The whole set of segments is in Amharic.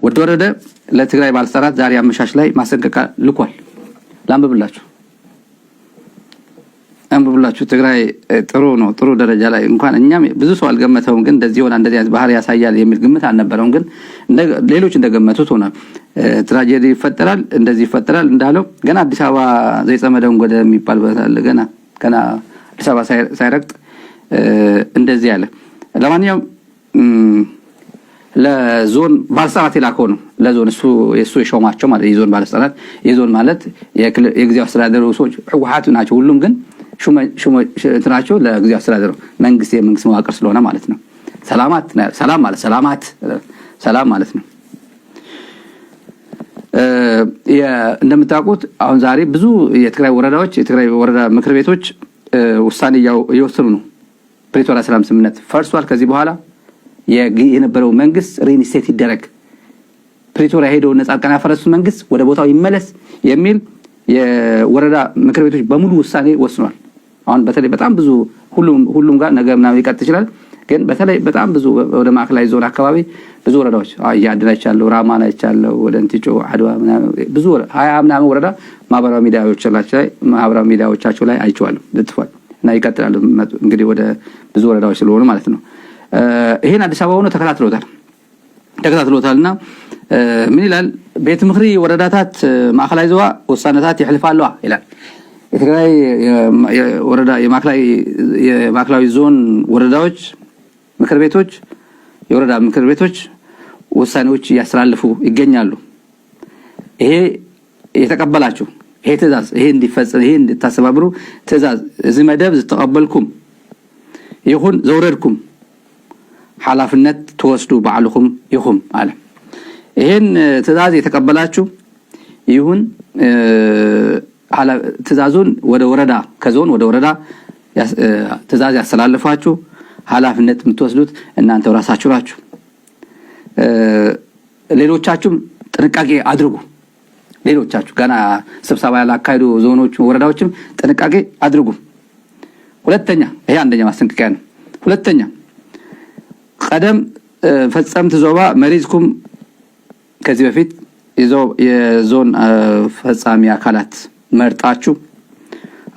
ወዲ ወረደ ለትግራይ ባለስልጣናት ዛሬ አመሻሽ ላይ ማስጠንቀቂያ ልኳል። ላንብብላችሁ አንብብላችሁ። ትግራይ ጥሩ ነው፣ ጥሩ ደረጃ ላይ እንኳን እኛም ብዙ ሰው አልገመተውም፣ ግን እንደዚህ ሆና እንደዚህ አይነት ባህሪ ያሳያል የሚል ግምት አልነበረውም። ግን ሌሎች እንደገመቱት ሆነ። Tragedy ይፈጠራል፣ እንደዚህ ይፈጠራል እንዳለው ገና አዲስ አበባ ዘይጸመደውን ጎደ የሚባል ገና ገና አዲስ አበባ ሳይረግጥ እንደዚህ አለ። ለማንኛውም ለዞን ባለስልጣናት የላከው ነው። ለዞን እሱ የሱ የሾማቸው ማለት የዞን ባለስልጣናት፣ የዞን ማለት የጊዜያዊ አስተዳደሩ ሰዎች ህወሓት ናቸው። ሁሉም ግን እንትናቸው ለጊዜያዊ አስተዳደሩ መንግስት የመንግስት መዋቅር ስለሆነ ማለት ነው። ሰላማት ሰላም ማለት ሰላማት ሰላም ማለት ነው። እንደምታውቁት አሁን ዛሬ ብዙ የትግራይ ወረዳዎች የትግራይ ወረዳ ምክር ቤቶች ውሳኔ እየወሰኑ ነው። ፕሪቶሪያ ሰላም ስምምነት ፈርሷል። ከዚህ በኋላ የነበረው መንግስት reinstate ይደረግ፣ ፕሪቶሪያ ሄደው እነ ጻድቃን ያፈረሱት መንግስት ወደ ቦታው ይመለስ የሚል የወረዳ ምክር ቤቶች በሙሉ ውሳኔ ወስኗል። አሁን በተለይ በጣም ብዙ ሁሉም ጋር ነገ ምናምን ሊቀጥ ይችላል። ግን በተለይ በጣም ብዙ ወደ ማዕከላዊ ዞን አካባቢ ብዙ ወረዳዎች አያድን አይቻለሁ፣ ራማን አይቻለሁ፣ ወደ እንትጮ አድዋ ብዙ 20 ምናምን ወረዳ ማህበራዊ ሚዲያዎቻቸው ላይ አይቼዋለሁ ልጥፏል እና ይቀጥላሉ እንግዲህ ወደ ብዙ ወረዳዎች ስለሆኑ ማለት ነው። ይሄን አዲስ አበባ ሆኖ ተከታትሎታል እና ምን ይላል? ቤት ምክሪ ወረዳታት ማዕከላዊ ዞባ ውሳነታት ይሕልፋ ኣለዋ ይላል። የትግራይ ወረዳ የማዕከላዊ ዞን ወረዳዎች ምክር ቤቶች የወረዳ ምክር ቤቶች ውሳኔዎች እያስተላለፉ ይገኛሉ። ይሄ የተቀበላችሁ ይሄ ትእዛዝ ይሄ እንዲፈጸም ይሄ እንድታሰባብሩ ትእዛዝ እዚ መደብ ዝተቀበልኩም ይኹን ዘውረድኩም ኃላፊነት ትወስዱ ባዕልኩም ይኹም አለ። ይሄን ትእዛዝ የተቀበላችሁ ይሁን ትእዛዙን ወደ ወረዳ ከዞን ወደ ወረዳ ትእዛዝ ያስተላልፋችሁ ኃላፊነት የምትወስዱት እናንተ ራሳችሁ ናችሁ። ሌሎቻችሁም ጥንቃቄ አድርጉ። ሌሎቻችሁ ገና ስብሰባ ያላካሄዱ ዞኖች፣ ወረዳዎችም ጥንቃቄ አድርጉ። ሁለተኛ ይሄ አንደኛ ማስጠንቀቂያ ነው። ሁለተኛ ቀደም ፈጸምቲ ዞባ መሪዝኩም ከዚህ በፊት የዞን ፈጻሚ አካላት መርጣችሁ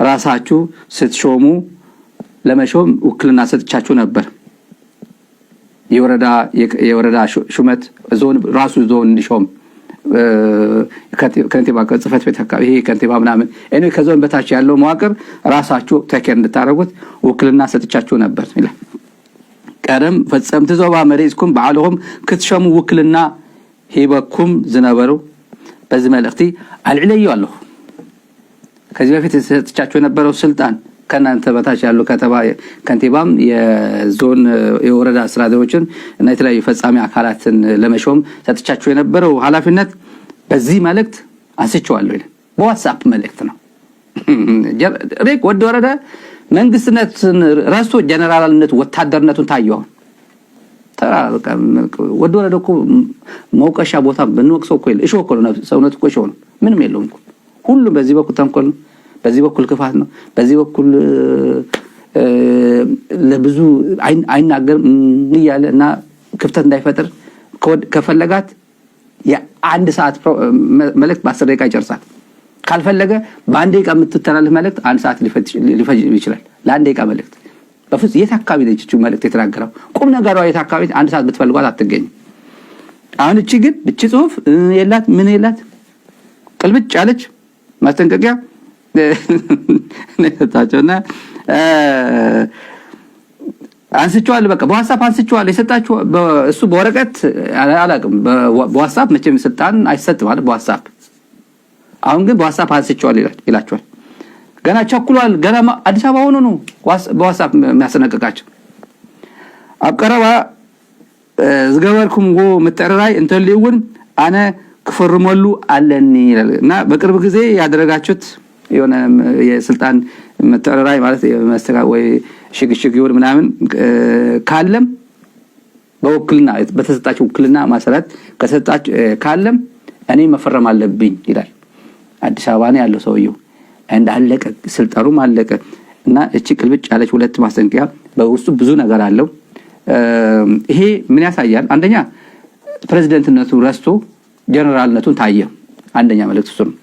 ራሳችሁ ስትሾሙ ለመሾም ውክልና ሰጥቻችሁ ነበር። የወረዳ ሹመት ዞን ራሱ ዞን እንዲሾም ከንቲባ ጽህፈት ቤት አካባቢ ይሄ ከንቲባ ምናምን እኔ ከዞን በታች ያለው መዋቅር ራሳችሁ take care እንድታደርጉት ውክልና ሰጥቻችሁ ነበር ይላል። ቀደም ፈጸምቲ ዞባ መሪፅኩም ባዕልኹም ክትሸሙ ውክልና ሂበኩም ዝነበሩ በዚ መልእክቲ ኣልዕለዮ ኣለኹ። ከዚህ በፊት ሰጥቻችሁ የነበረው ስልጣን ከእናንተ በታች ያሉ ከተማ ከንቲባም የዞን የወረዳ አስተዳደሮችን እና የተለያዩ ፈጻሚ አካላትን ለመሾም ሰጥቻችሁ የነበረው ኃላፊነት በዚህ መልእክት አንስቼዋለሁ ይላል። በዋትስአፕ መልእክት ነው። ሬክ ወዲ ወረደ መንግስትነትን ረስቶ ጀነራልነቱ ወታደርነቱን ታየው። ተራ ወዲ ወረደ እኮ መውቀሻ ቦታ ብንወቅሰው እኮ እሾህ እኮ ነው፣ ሰውነቱ እኮ እሾህ ነው። ምንም የለውም እኮ። ሁሉም በዚህ በኩል ተንኮል ነው፣ በዚህ በኩል ክፋት ነው፣ በዚህ በኩል ለብዙ አይናገርም እያለ እና ክፍተት እንዳይፈጥር ከፈለጋት የአንድ ሰዓት መልእክት በ10 ደቂቃ ይጨርሳል። ካልፈለገ በአንድ ደቂቃ የምትተላለፍ መልእክት አንድ ሰዓት ሊፈጅ ይችላል። ለአንድ ደቂቃ መልእክት በፍጹም የት አካባቢ ነች እቺ መልእክት የተናገረው? ቁም ነገሯ የት አካባቢ አንድ ሰዓት ብትፈልጓት አትገኝም። አሁን እቺ ግን እቺ ጽሁፍ የላት ምን የላት ቅልብጭ ያለች ማስጠንቀቂያ ነው አንስቼዋለሁ። በቃ በዋትስአፕ አንስቼዋለሁ። የሰጣችሁ እሱ በወረቀት አላውቅም። በዋትስአፕ መቼም ስልጣን አይሰጥም ማለት በዋትስአፕ። አሁን ግን በዋትስአፕ አንስቼዋለሁ ይላቸዋል። ገና ቸኩሏል። ገና አዲስ አበባ ሆኖ ነው በዋትስአፕ የሚያስጠነቅቃቸው። ኣብ ቀረባ ዝገበርኩምዎ ምትዕርራይ እንተልዩ እውን ኣነ ክፈርመሉ ኣለኒ ይላል እና በቅርብ ጊዜ ያደረጋችሁት የሆነ የስልጣን ምትዕርራይ ማለት ወይ ሽግሽግ ይሁን ምናምን ካለም በውክልና በተሰጣቸው ውክልና መሰረት ከሰጣችሁ ካለም እኔ መፈረም አለብኝ ይላል። አዲስ አበባ ነው ያለው ሰውየው። እንዳለቀ ስልጣኑም አለቀ እና እቺ ቅልብጭ ያለች ሁለት ማስጠንቀቂያ በውስጡ ብዙ ነገር አለው። ይሄ ምን ያሳያል? አንደኛ ፕሬዚደንትነቱ ረስቶ ጀነራልነቱን ታየ። አንደኛ መልእክት እሱ ነው።